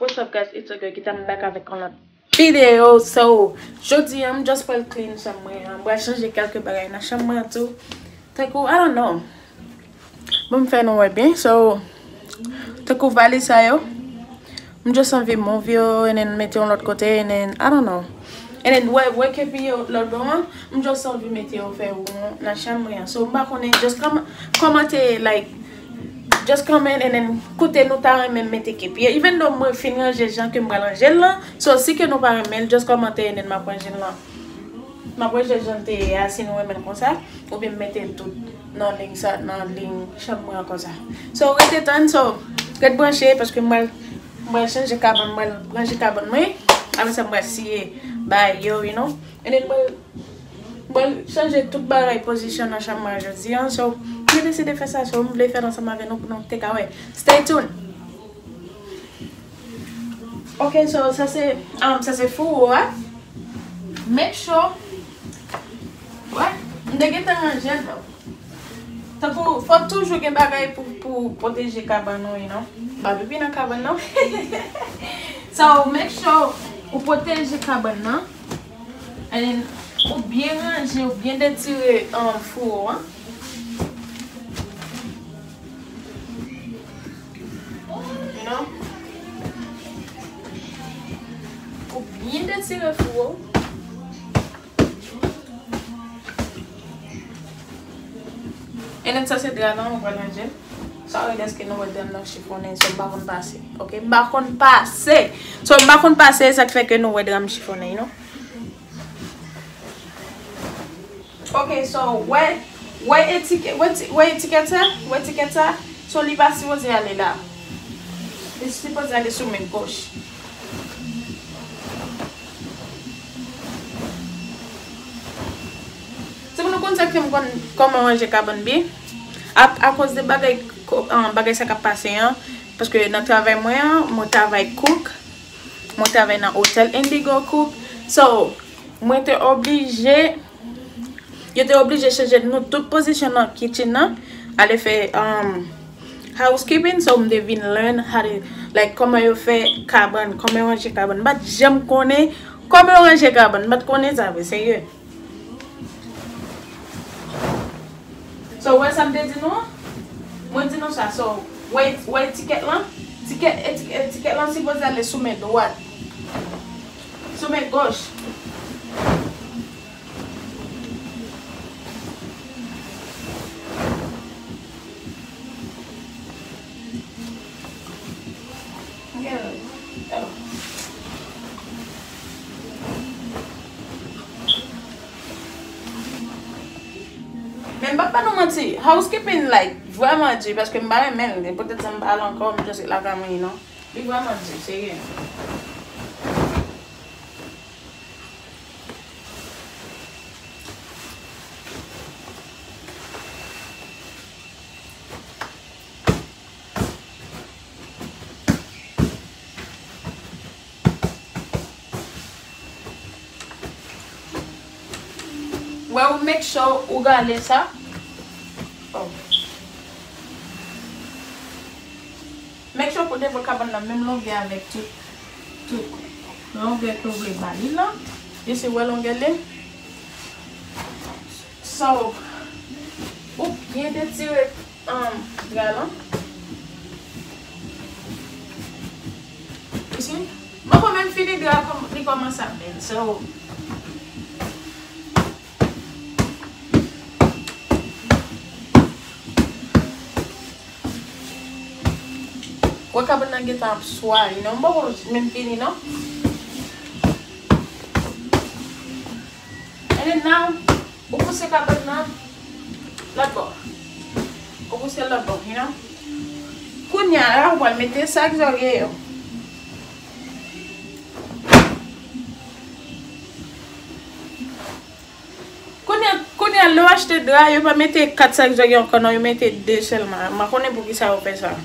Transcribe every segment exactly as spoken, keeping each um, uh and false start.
What's up, guys? It's your girl Kita, I'm back avèk yon lòt videyo. So, jodi a, m just pral clean chanm mwen an. M pral chanje kèlke bagay nan chanm mwen an tou. Tankou, I don't know. Bon, m fè nou wè byen. So, tankou valiz sa yo, m just anvi move yo, and then mete yon lòt kote, and then, I don't know. And then, wè, wè kepi yo lòt bò an, m just anvi mete yo fè won nan chanm mwen an. So, m pa konnen, just kòm-, kòmante, like, just comment and then kote nou ta renmen mete kepi. Even though mwen fin ranje jan ke m pral ranje l lan, so, si ke nou pa renmen l, just kòmante and then m ap ranje l lan. M ap ranje jan l te ye a, si nou renmen l konsa, oubyen m mete l tout nan liy sa, nan liy chanm mwen an konsa. So, rete tann, so, ret branche, paske m pral, m pral chanje kabann, m pral ranje kabann mwen. Apre sa, m pral siye bagay yo, you know. And then, m pral, m pral chanje tout bagay pozisyon nan chanm mwen jodi an. So, mwen deside fè sa, so, m vle fè l ansanm avè nou pou nou te ka wè. Stay tuned! Ok, so, sa se, um, sa se fouwo a. Make sure, wè, m te gentan ranje l, though. Tankou, fòk toujou gen bagay pou, pou pwoteje kabann ou, you know. Pa pipi nan kabann nan. So, make sure ou pwoteje kabann nan. And then, ou byen ranje, ou byen detire, um, fouwo an. You know? Ou byen detire fouwo. And then sa se dra lan, ou pral ranje l. Sa vle di ke nou wè dra m nan chifonnen, so m pa konn pase. Ok, m pa konn pase. So m pa konn pase, sa k fè ke nou wè dra m chifonnen, you know? Ok, so, wè, wè etike-, wè ti-, wè etikèt sa, wè etikèt sa, so li pa sipoze ale la. Li sipoze ale sou men goch. Se pou nou konn sa k fè m konn kòman ranje kabann byen. A, akoz de bagay, ko-, an, bagay sa k ap pase an, paske nan travay mwen an, mwen travay cook, mwen travay nan otèl Indigo Cook. So, mwen te oblije, yo te oblije chanje nou tout pozisyon nan kitchen nan, ale fè, um, housekeeping, so m te vin learn how to, like, kòman yo fè kabann, kòman yo ranje kabann. M pa t janm konnen kòman yo ranje kabann, m pa t konnen sa vre, serye. So, wè sa m te di nou an? Mwen di nou sa, so, wè, wè etikèt lan? Etikèt, etikèt, etikèt lan sipoze ale sou men dwat. Sou men goch. Men m p ap ba nou manti, housekeeping, like, vrèman di, paske m pa renmen l, e poutèt sa m pa al ankò, m just ret lakay mwen, you know. Li vrèman di, serye. Wè, ou make sure ou gade sa. Oh. Make sure pou devan kabann nan menm longè avèk tout, tout longè ke w vle ba li lan. You see wè longè li? So, ou byen detire, um, dra lan. You see? M poko menm fini dra, kòm-, li kòmanse ap bèl. So, wè kabann nan gentan ap swayi, non? M poko menm fini, non? And then now, ou pouse kabann nan lòt bò. Ou pouse l lòt bò, you know? Kounye a la, ou pral mete sa k zòrye yo. Kounye a, kounye a, lè w achte dra, yo pa mete kat sak zòrye ankò, non, yo mete de sèlman. M pa konnen poukisa yo fè sa.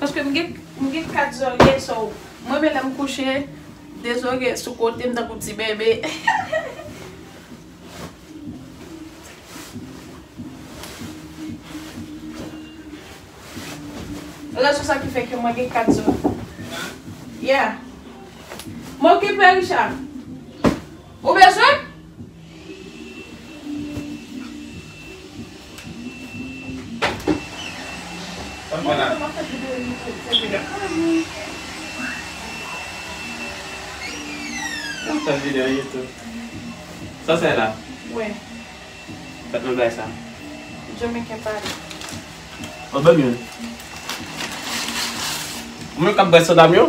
Paske m gen, m gen kat zòrye, so, mwen menm lè m kouche, Dezòrye sou kote m tankou ti bebe. Rezon sa ki fè ke mwen gen kat zo. Yeah. M okipe, Richard. Ou bezwen? Sa m fè la? Sa m fè videyo YouTube. Sa w fè la? Wi. Fèt nan bagay sa. Jamaïcain pale. An bèl youn. Ou menm k ap bwè soda m yo?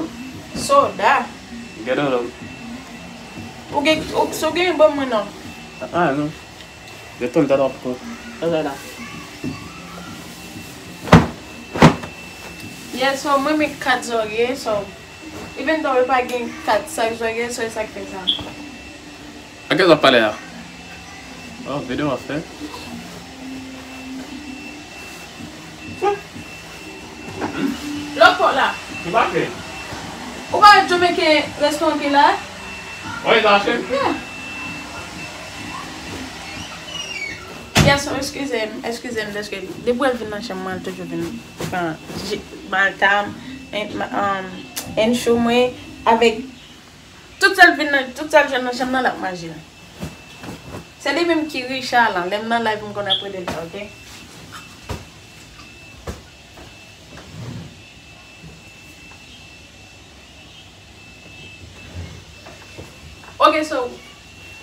Soda? Gade w. Ou gen, ou, si w gen, ban mwen non. Ah, non. Yo tonn tèt w ap ko. Sa sa la? Yeah, so, mwen, men kat zòrye, so, even though yo pa gen kat sak zòrye, so, e sa k fè sa. A kiyès w ap pale a? Oh, videyo w ap fè? Lòt pòt la. Ki mache? Ou pa wè Jamaican restoran ki la? Wi, sa mache. Yeah. Yes, eskize m, eskize m, paske depi l vin nan chanm mwen, l toujou vin pran je-, balta m, en, ma-, um, enchou mwen, avèk tout sa l vin nan, tout sa l jwenn nan chanm nan, l ap manje l. Se li menm ki Richard lan. Lè m nan live, m konn ap rele l sa, oke? Oke, so,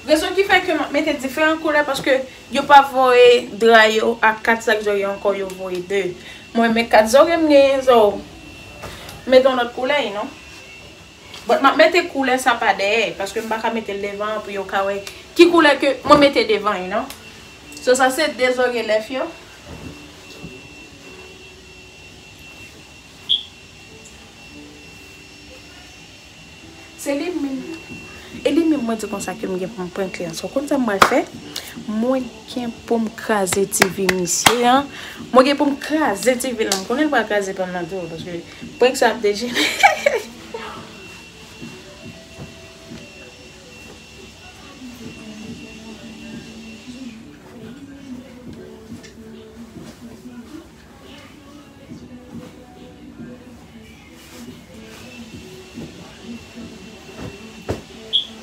rezon ki fè ke m ap mete diferan koulè, paske yo pa voye dra yo ak kat sak zòrye ankò, yo voye de. Mwen, men kat zòrye m genyen, so, mete yon lòt koulè, you know. But m ap mete koulè sa pa dèyè, paske m pa ka mete l devan pou yo ka wè ki koulè ke mwen mete devan, you know. So, sa se de zòrye lèf yo. Se li menm. E li menm mwen di konsa ke m gen pou m prank li an. So, konn sa m pral fè? Mwen gen pou m kraze T V misye an. Mwen gen pou m kraze T V lan. M konnen l pral kraze pa m nan tou, paske prank sa ap dejenere.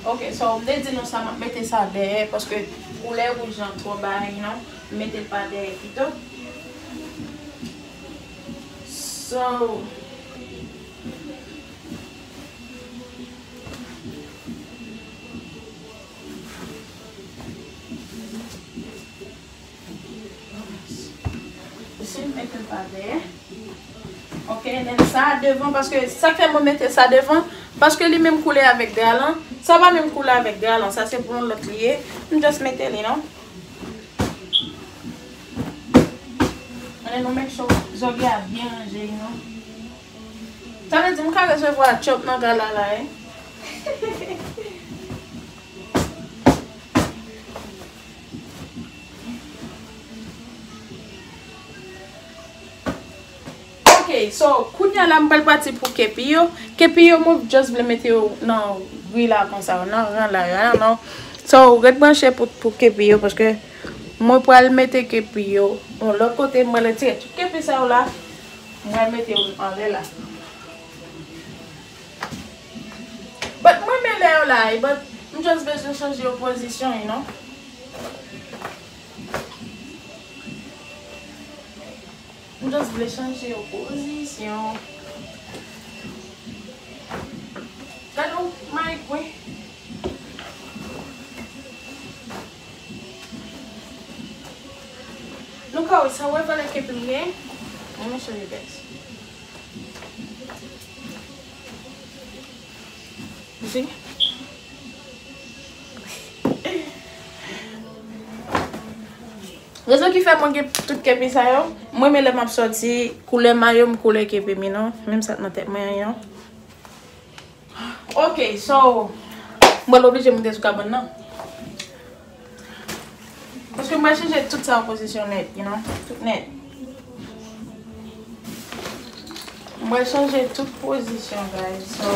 Ok, so, m te di nou sa, m ap mete sa dèyè, paske koulè wouj lan twò bay, non? M mete l pa dèyè pito. So, Isi, m mete l pa dèyè. Ok, then sa a devan, paske sa k fè mwen mete sa devan, paske li menm koulè avèk dra lan. Sa pa menm koulè avèk dra lan, sa se pou yon lòt li ye. M just mete li, non? Ann nou make sure zòrye a byen ranje, non? Sa vle di m ka resevwa Trump nan gala la, wi. Ok, so, kounye a la, m pral pati pou kepi yo. Kepi yo, mwen just vle mete yo nan ri la konsa, nan ran la, you know. So, ret branche pou, pou kepi yo, paske mwen pral mete kepi yo yon lòt kote, mwen retire tout kepi sa yo la, mwen mete yo anlè la. But mwen renmen lè yo la, but m just bezwen chanje yo pozisyon, you know. M just vle chanje yo pozisyon. Gade yon mic, wi. Nou ka wè sa, wè valè kepi m gen. Let me show you guys. You see? Rezon ki fè mwen gen tout kepi sa yo, mwen menm lè m ap sòti, koulè mayo m, koulè kepi m, you know, menm sa k nan tèt mwen an, you know. Ok, so, mwen oblije moute sou kabann nan. Paske mwen chanje tout sa an pozisyon nèt, you know, tout nèt. Mwen chanje tout pozisyon, guys, so,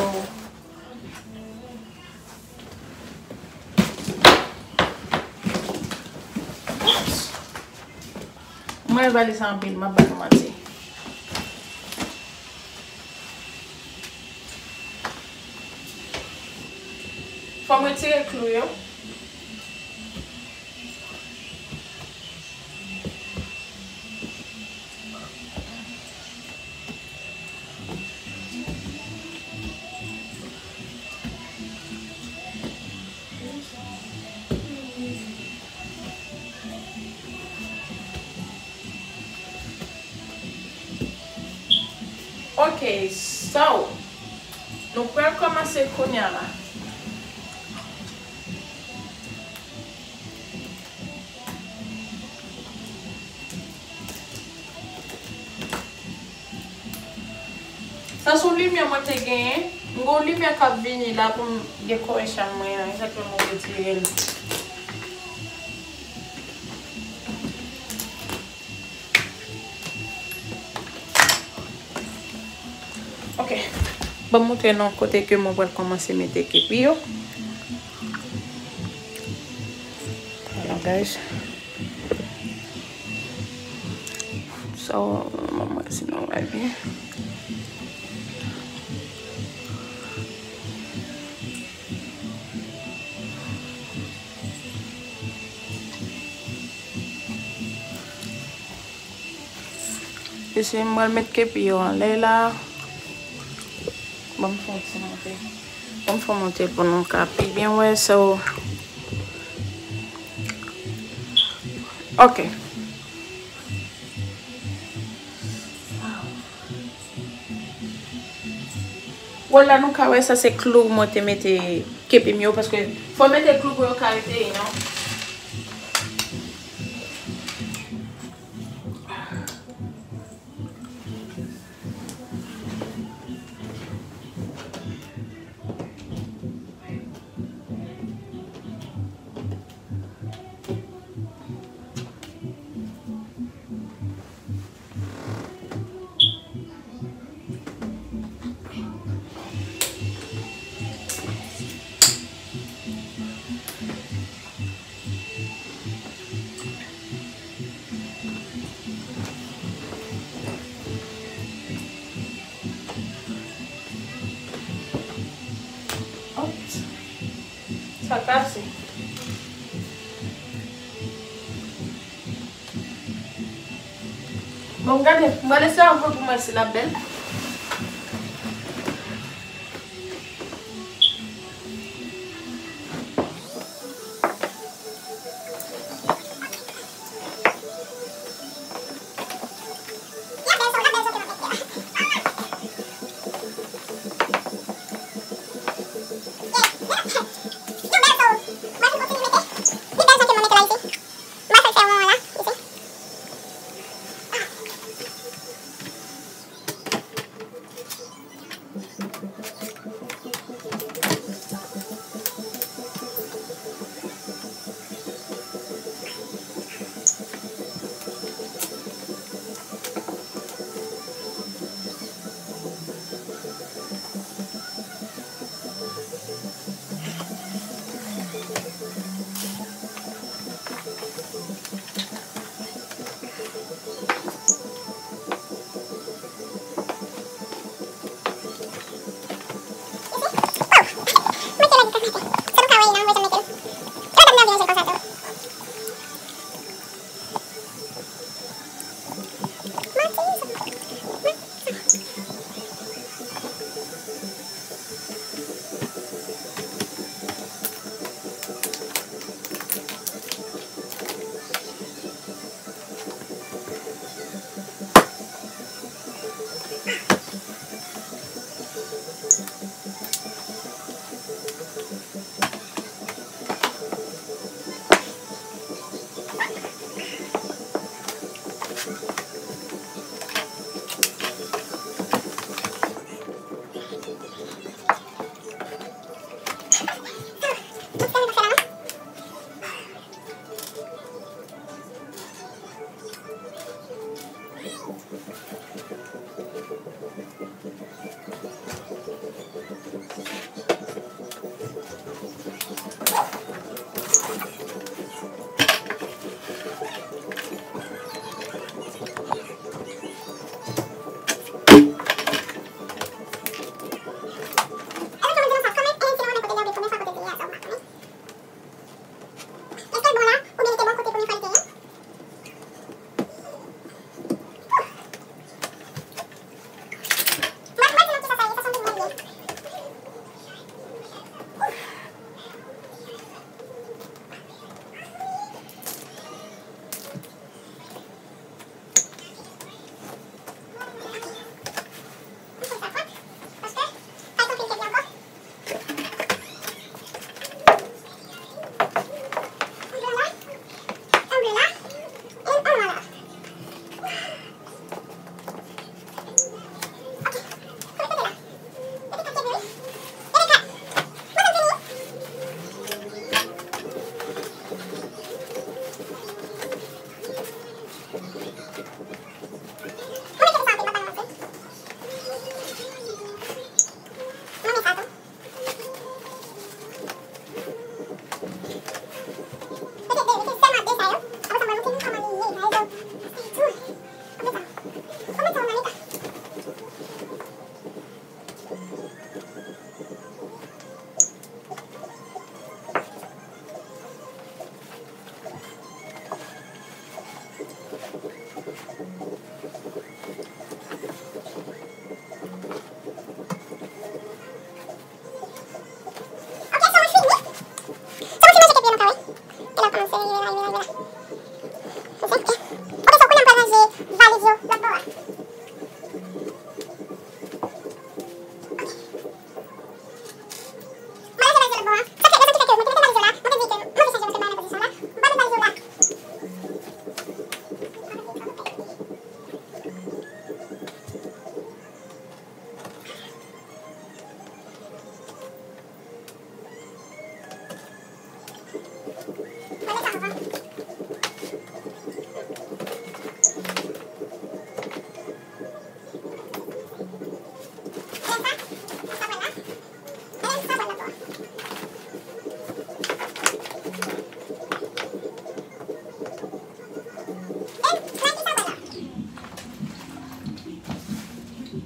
Mwen valiz anpil, m ap ba nou manti. Fò m retire klou yo. Ok, so, nou pral kòmanse kounye a la. Sa se yon limyè mwen te genyen. M gen yon limyè k ap vini la pou m dekore chanm mwen an. Egzakteman, mwen retire l. Ok. Ban m montre nou kote ke mwen pral kòmanse mete kepi yo. Voilà, guys. So, mwen wè si nou wè byen. Mesye, m pral met kepi yo anlè la. Ban m fè yon ti monte. Ban m fè yon monte pou nou ka pi byen wè, so. Ok. Wè la nou ka wè sa se klou mwen te mete kepi m yo, paske fò mete klou pou yo ka rete, you know. Ops. Sa kase. Bon, gade, m pral eseye anpil pou mwen si l ap bèl.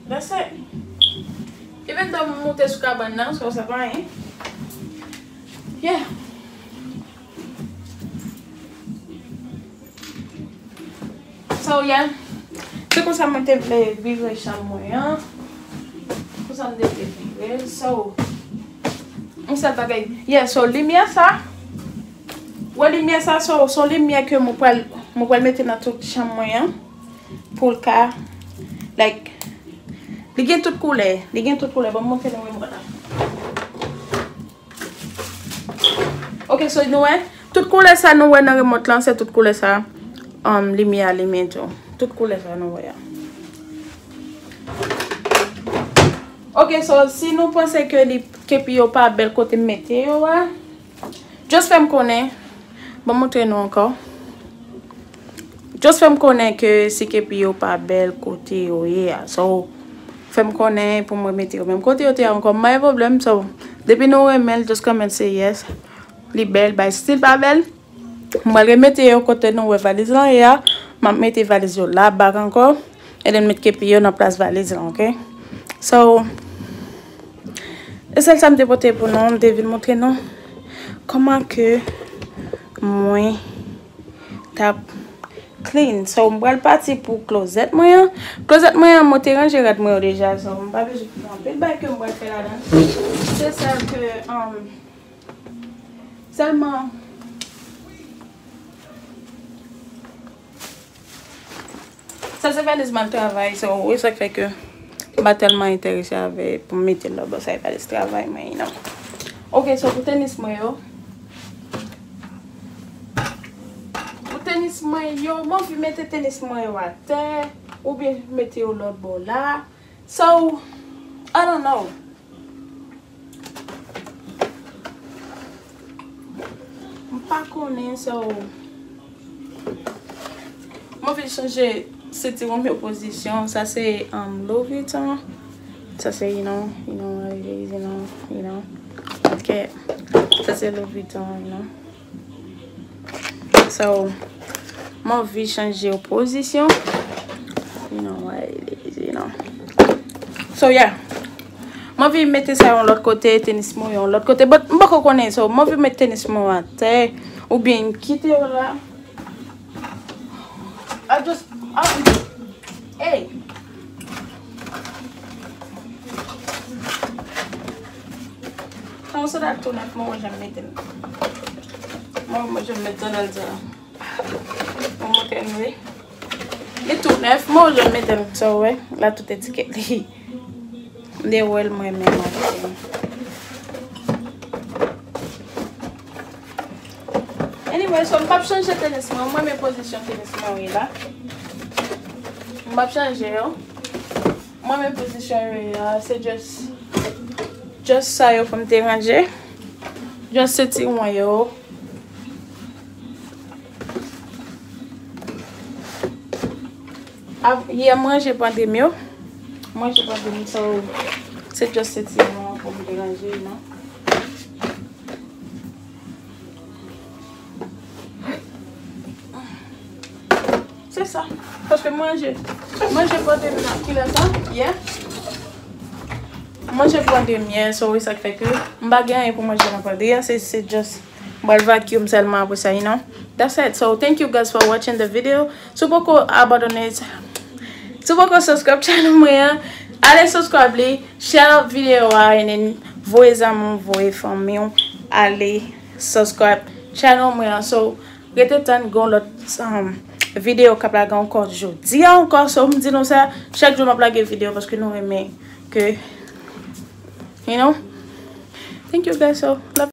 That's it. Even though m moute sou kabann nan, so sa pa anyen. Yeah. So, yeah. Se konsa mwen te vle vire chanm mwen an. Konsa m te vle vire l. So, yon sèl bagay. Yeah, so limyè sa. Wè limyè sa, so, se yon limyè ke mwen pral, mwen pral mete nan tout chanm mwen an. Pou l ka, like, li gen tout koulè. Li gen tout koulè. Ban m montre nou remòt la. Ok, so nou wè, tout koulè sa nou wè nan remòt lan, se tout koulè sa, um, limyè a limen tou. Tout koulè sa nou wè a. Ok, so si nou panse ke li, kepi yo pa bèl kote m mete yo a, just fè m konnen. Ban m montre nou ankò. Just fè m konnen ke si kepi yo pa bèl kote yo ye a. So, fè m konnen pou mwen mete yo menm kote yo te ye a ankò. M pa gen pwoblèm. So, depi nou renmen l, just kòmante se yes. Li bèl, bay. Si l pa bèl, m pral remete yo kote nou wè valiz lan ye a. M ap mete valiz yo la bak ankò. And then met kepi yo nan plas valiz lan, ok? So, e sèl sa m te pote pou nou, m te vin montre nou kòman ke mwen t ap clean. So, m pral pati pou klozèt mwen an. Klozèt mwen an, mwen te ranje rad mwen yo deja. So, m pa bezwen anpil bagay ke m pral fè ladan. Se sèl ke, um, sèlman, sa se valiz m al travay. So, e sa k fè ke m pa tèlman enterese avè pou m mete l lòtbò, sa e valiz travay mwen, you know. Ok, so pou tenis mwen yo, Pou tenis mwen yo, m anvi mete tenis mwen yo atè, oubyen mete yo lòt bò la. So, I don't know. M pa konnen, so, m anvi chanje sentiwonm yo pozisyon. Sa se, um, Louis Vuitton. Sa se, you know, you know, you know, you know. Ok. Sa se Louis Vuitton, you know. So, m anvi chanje pozisyon. You know, why it is, you know. So, yeah. M anvi mete sa yon lòt kote, tenis mwen yon lòt kote. But m poko konnen, so, m anvi met tenis mwen atè, oubyen m kite yo la. I just, I, hey. Non, se dat tou nèf, mwen, mwen janm mete l. Mwen, mwen janm mete l, sa. Mwen montre nou, wi. Li tou nèf, mwen, mwen janm mete l, sa, wè. La, tout etikèt li. M de wè l mwen menm achte. Anyway, so m p ap chanje tenis mwen. Mwen, men pozisyon tenis mwen, wi, la. M p ap chanje yo. Mwen, men pozisyon yo, wi, la. Se just, just sa yo pou m te ranje. Just sentiwon yo. Yè m ranje pandem yo. M ranje pandem, so se just se ti moman pou m te ranje, you know. Se sa. Paske manje, manje pandem nan, kilè sa? Yè. Manje pandem yè, so e sa k fè ke m pa gen anyen pou manje nan pandem an, se, se just m pral vacuum sèlman apre sa, you know. That's it. So thank you guys for watching the video. Si w poko abandone, si w poko subscribe channel mwen an, ale subscribe li, share video a, and then voye zanmi w, voye fanmi w, ale subscribe channel mwen an. So rete tann gon lòt um, video k ap lage ankò jodi a ankò. So m di nou sa, chak jou m ap lage video paske nou renmen ke, you know. Thank you guys, so love.